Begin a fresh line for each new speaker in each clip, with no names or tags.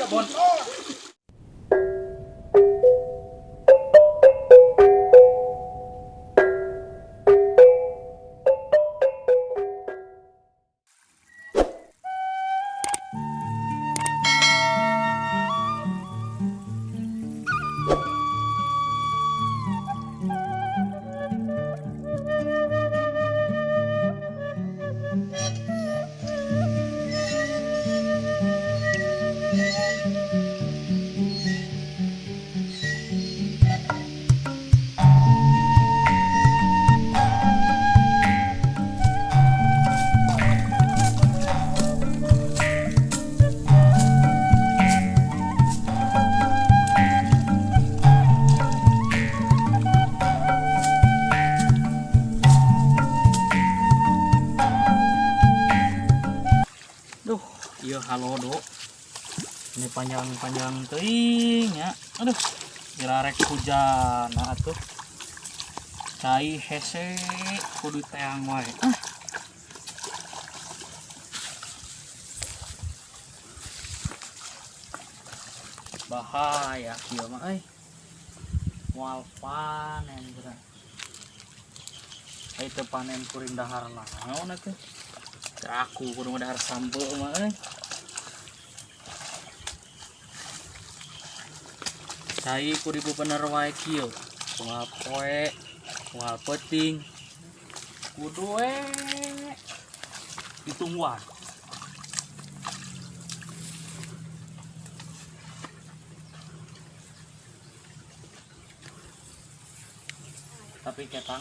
Ka bontot.
Duh, ieu halodo. Ini panjang-panjang teuing ya. Aduh, dirarek hujan nah atuh. Cai hese kudu teang wae. Ah. Bahaya kieu mah euy. Moal panen geura. Ai teu panen kuring dahar naon atuh. Aku kudu dahar sambel mah euy. Cai ku bener wae kieu. Unggal poe, unggal peuting. Kudu we ditungguan. Tapi ketang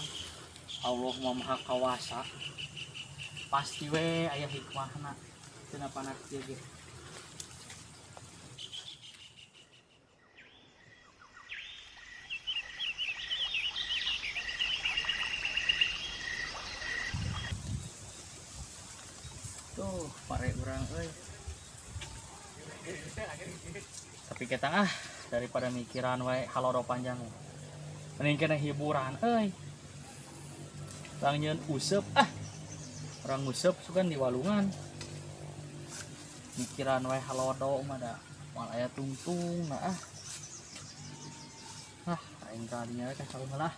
Allah mah Maha Kawasa. Pasti we aya hikmahna tina panas kieu ge. Tuh, pare urang euy. Tapi ketang ah, daripada mikiran wae halodo panjang. Mending kena hiburan euy. Urang nyeun useup ah. Urang nguseup sugan di walungan. Mikiran wae halodo mah da moal aya tungtung nah ah. Ah, aing kadinya we ka saung lah.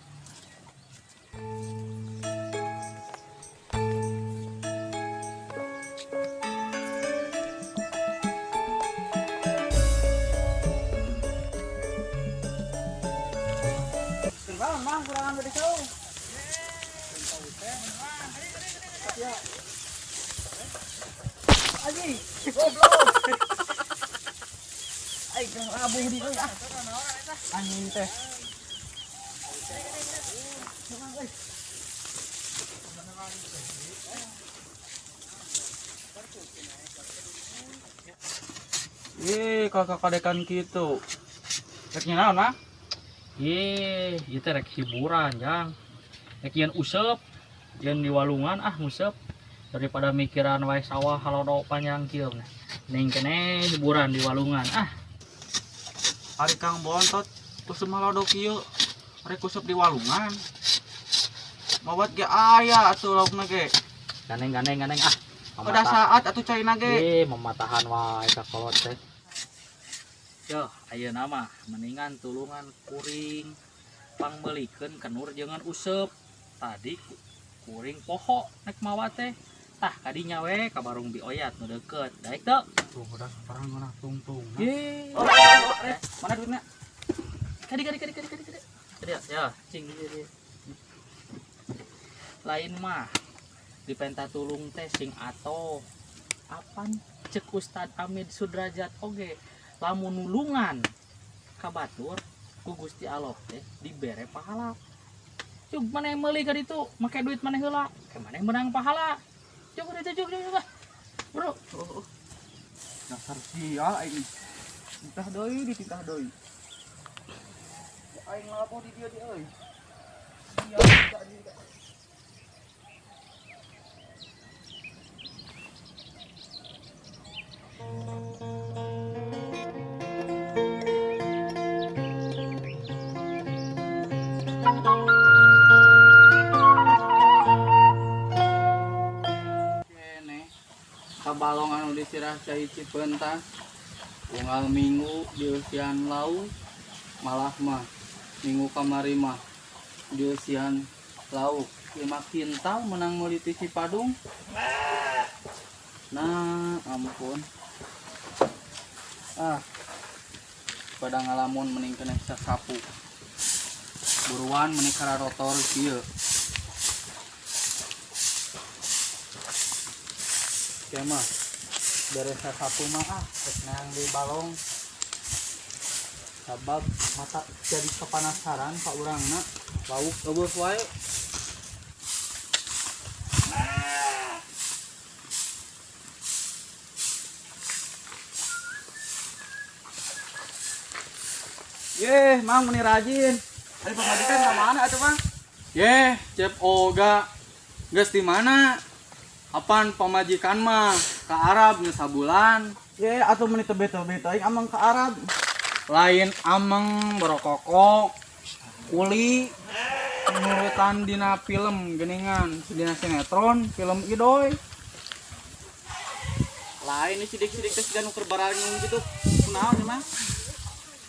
Kenapa mah kurangan beri kau? Aji, goblok. Aing kena abuh di euy ah. Anjing teh.
Ih, kakak kadekan gitu. Rek naon mah?
Ih, ieu teh rek hiburan, Jang. Rek yeun useup, yeun di walungan ah nguseup daripada mikiran wae sawah halodo panjang kieu mah. Mending keneh hiburan di walungan ah.
Ari Kang Bontot useup halodo kieu. Rek useup di walungan. Mawat ge aya atuh laukna ge.
Gandeng gandeng gandeng ah.
Udah saat atuh caina ge.
Ih, mematahan wae ka kolot teh. Yo, ayeuna mah mendingan tulungan kuring pangmeulikeun kenur jangan useup. Tadi kuring poho nek mawa teh. Tah kadinya we ka warung Bi Oyat nu deukeut. Daek teu?
Tuh, udah barang mana tungtung.
Ye.
Oh, oh, oh, eh, mana duitnya?
Kadi kadi kadi kadi kadi kadi. Kadi ya, cing di dieu. Lain mah dipenta tulung teh sing atoh. Apan cek Ustad Amid Sudrajat oge lamun nulungan ka batur ku Gusti Allah teh dibere pahala. Cuk maneh meuli ka ditu make duit maneh heula, ke maneh menang pahala. Cuk ditu cuk cuk cuk. Bro,
Oh, oh. Dasar sial aing. Titah deui, dititah deui. Aing ngalapo di dieu di euy. Sial tidak di. Kene kabalong anu disirah cai Cipeuntas.
Unggal minggu dieusian lauk, malah mah minggu kamari mah dieusian lauk 5 kintal menang meuli ti Cipadung. Nah, ampun. Ah. Pada ngalamun mending keneh sasapu. Buruan meni kararotor kieu. Kieu mah beres sasapu mah ah rek neang deui balong. Sabab mata jadi kepanasaran ka urangna lauk eueuh wae.
Yeh, Mang meni rajin. Ari pamajikan ka mana atuh, Mang?
Yeh, Cep Oga. Geus di mana? Apan pamajikan mah ka Arab geus sabulan.
Ye, atuh meni tebe-tebe teuing amang ka Arab.
Lain ameng berokokok kuli nurutan dina film geningan dina sinetron film idoy.
Lain nih sidik-sidik teh siga nu keur bararingung kitu. Kunaon ieu mah?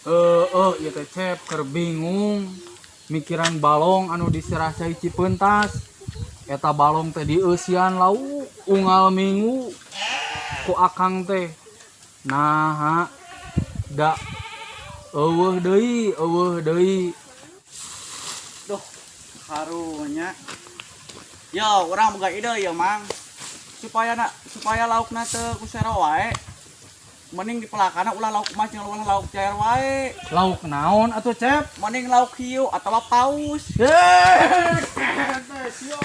Heeh, ieu teh Cep keur bingung mikiran balong anu disirah cai Cipeuntas. Eta balong teh dieusian lauk unggal minggu ku akang teh. Naha da eueuh deui, eueuh deui.
Duh, karunya. Yo, urang boga ide ya, Mang. Supaya laukna teu kusero wae. Mending dipelakana ulah lauk emas jeung ulah lauk cair wae.
Lauk naon atuh, Cep?
Mending lauk hiu atawa paus.
Heh, teh sia.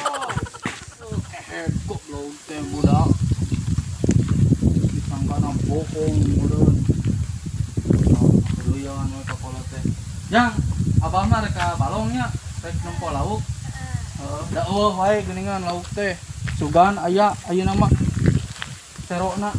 Goblok teh budak. Disangkana bohong meureun. Keruyan we ka kolot teh. Jang, abah mah rek ka balongnya, rek nempo lauk. Heeh, da eueuh wae geuningan lauk teh. Sugan aya ayeuna mah serokna.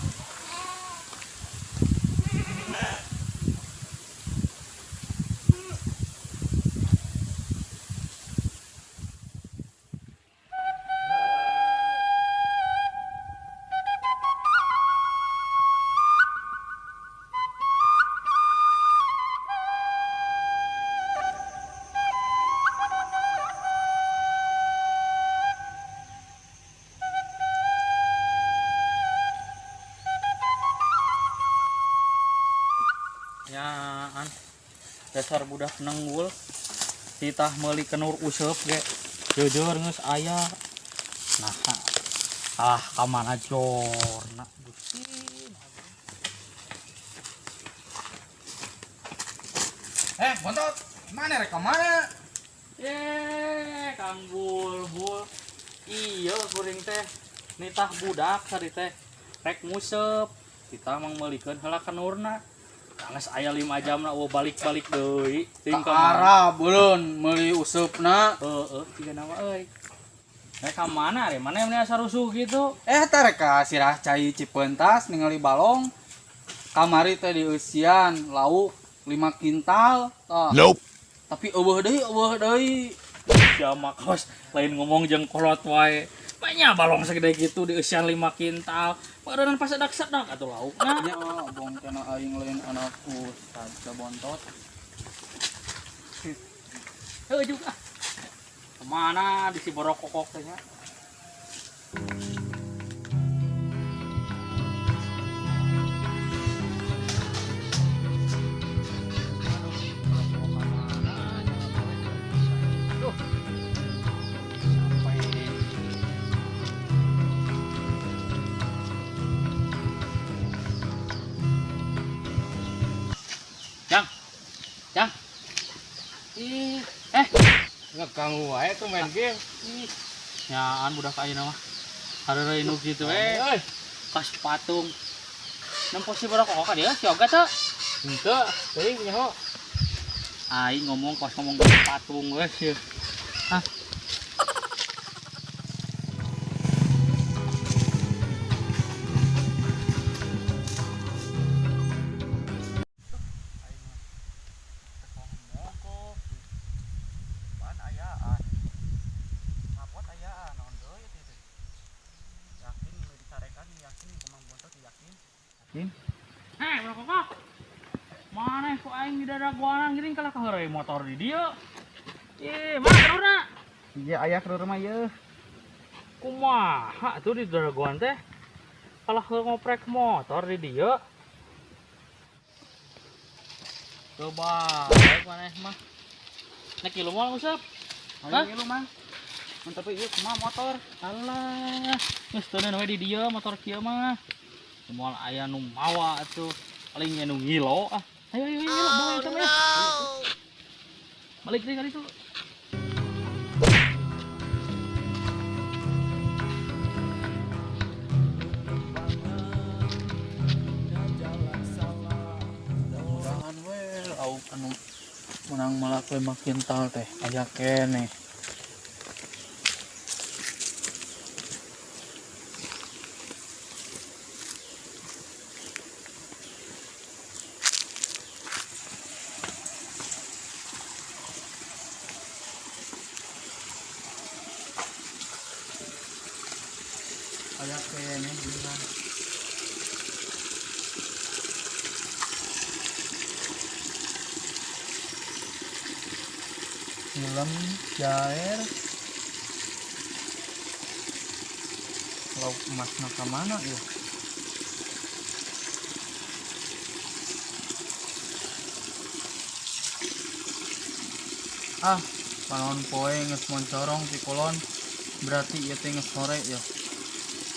Nyaan dasar budak nenggul titah meuli kenur useup ge jujur geus aya. Nah, ah ka mana jorna Gusti.
Bontot, mana rek ka mana?
Ye, Kang Bulbul. Iya kuring teh nitah budak tadi teh rek nguseup. Kita mang meulikeun heula kenurna. Geus aya 5 jamna eueuh balik-balik deui. Ting
Ka Arab beuleun meuli useupna.
Heeh, ciga nama euy. Rek ka mana re? Mana yang asa rusuh gitu?
Teh rek ka sirah cai Cipeuntas ningali balong. Kamari teh dieusian lauk 5 kintal. Tah.
Nope.
Tapi eueuh deui, eueuh deui.
Sia mah kos lain ngomong jeung kolot wae. Banyak balong segede gitu dieusian 5 kintal. Padahal pas sedak-sedak atuh laukna.
Nya bong kana aing lain anak ustad bontot.
Heuh juga. Kemana di si borokokok teh nya? Jang. Jang. Ih,
Ngeganggu wae tuh main game.
Ih, nyaan budak ayeuna mah. Hareureuy nu kitu we. Pas patung. Nempo si borokokok ka dieu si Oga teu?
Henteu, teuing nyaho.
Aing ngomong kos ngomong patung we sih. Hah. Hei, bro kokok. Mana ku aing di dadaguanan geuning kalah kaheureuy motor di dieu. Ih, mana kedurna?
Iya aya ke rumah ye.
Kumaha tuh di dadaguan teh? Kalah ngoprek motor di dieu. Coba, maneh mah. Nek kilu moal usap.
Ayo ngilu mang. Mun tapi ieu kumaha motor?
Alah, geus teu we di dieu motor kieu mah. Moal aya nu mawa atuh. Paling nya nu ngilo ah. Ayo ayo ayo bawa eta mah ya. Balik deui ka ditu.
Mudah-mudahan we lauk anu menang malak we makin tal teh aya keneh. Aya keneh geuningan. Film jair lauk emasna ka mana ya? Ah, panon poe geus moncorong ti kulon, berarti ieu teh geus sore ya.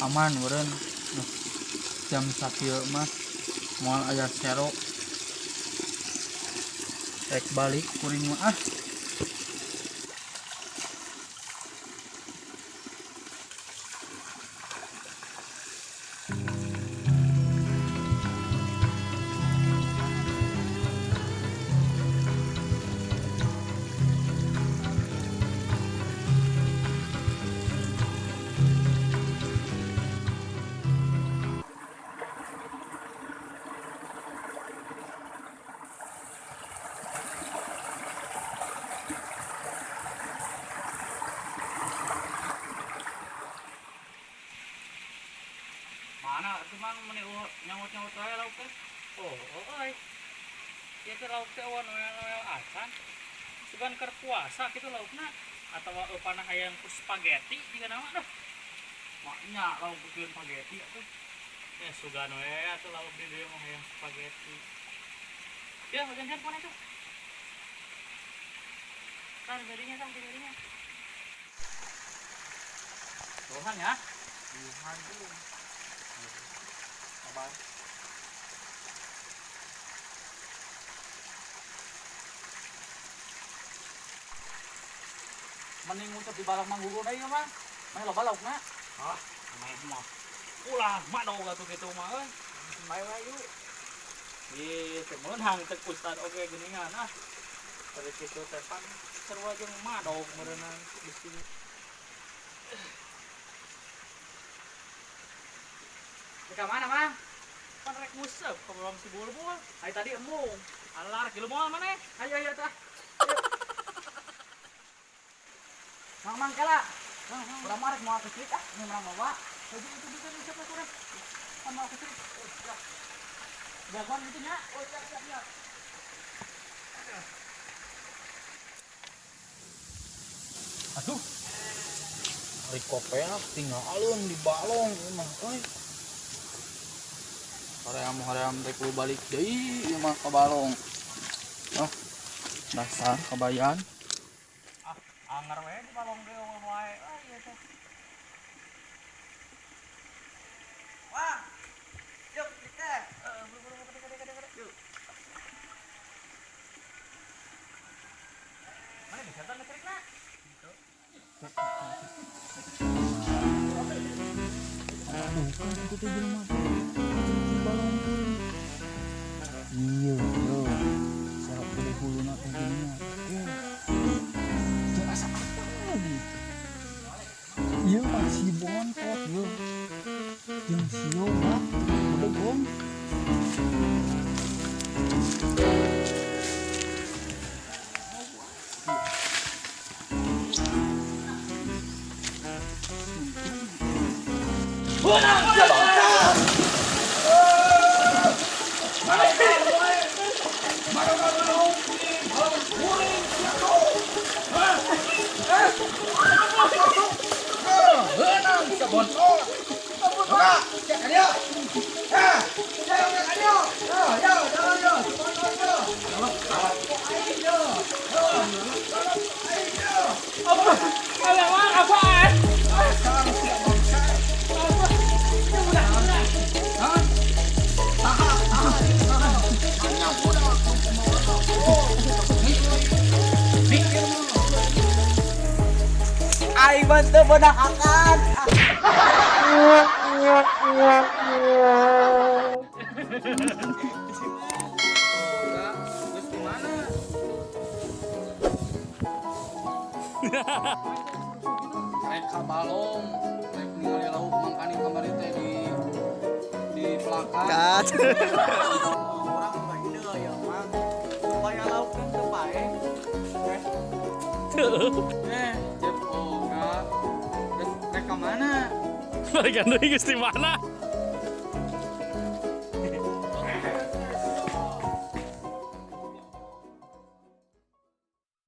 Aman meureun geus jam sakieu mah moal aya sero. Rek balik kuring mah ah.
Mana atuh mang meni nyaut-nyaut wae lauk teh? Oh, euy. Ieu teh lauk teh eueun noel-noel acan. Sugan keur puasa kitu laukna atawa eupanah hayang ku spaghetti jiga nama dah. Maknya lauk bikin spaghetti atuh. Ya sugan we atuh lauk di dieu mah hayang spaghetti. Ya, gantian mana itu? Tah diberinya, tah diberinya. Tuhan ya.
Tuhan tuh. Kabar.
Mending ngucap di balong mangguru deui mah. Mah loba laukna.
Ah, mah mah. Ulah madog atuh kitu mah euy.
Bae wae yuk.
Ih, teu meunang teh ustad oge geuningan ah. Dari kitu teh pan sarua jeung madog meureunang di sini.
Ka mana, Mang?
Pan rek nguseup ka balong si Bulbul.
Ai tadi embung.
Alah, rek moal maneh.
Ayo ayo tah. Mang mang kela. Urang mah rek moal ke ah, ini urang bawa.
Baju itu bisa nguseup lah kurang. Pan moal ke Jagoan itu nya.
Oh, siap siap siap.
Aduh. Ari kopeak tinggal alun di balong ieu mah euy. Hoream-hoream teh kudu balik deui ieu mah ka balong. Ah, dasar kabayan.
Ah, anger we di balong deui wae. Ah, ieu teh.
Wah. Yuk, kita.
Yuk. Mana bisa tah ngetrikna?
Aduh, kan itu teh jelema teh. Di balong kuring. Iya, yo. Sarap gede huluna teh geuningan. Eh. Jeung asa apa lagi? Ieu mah si bontot yo. Jeung si Yoga bedegong. Heunang sabontor. Buka, cek dia. Eh, cek dia. Yo, yo, yo, yo, sabontor yo. Aing yo. Aing yo.
Alamak, apaan?
Asal sia bangsa. Hah? Tahan, tahan, tahan. Hanya budak. Oh, mikir mah.
Aing mah teu beunang akan.
Enggak, terus di mana? Rek ka balong, rek ningali lauk mangkaning kamari teh di pelakan.
Urang boga ide ya, Mang. Supaya laukna teu paeh. Eh,
Eh, Cep Oga. Terus rek ka mana?
Balikan deui geus di mana?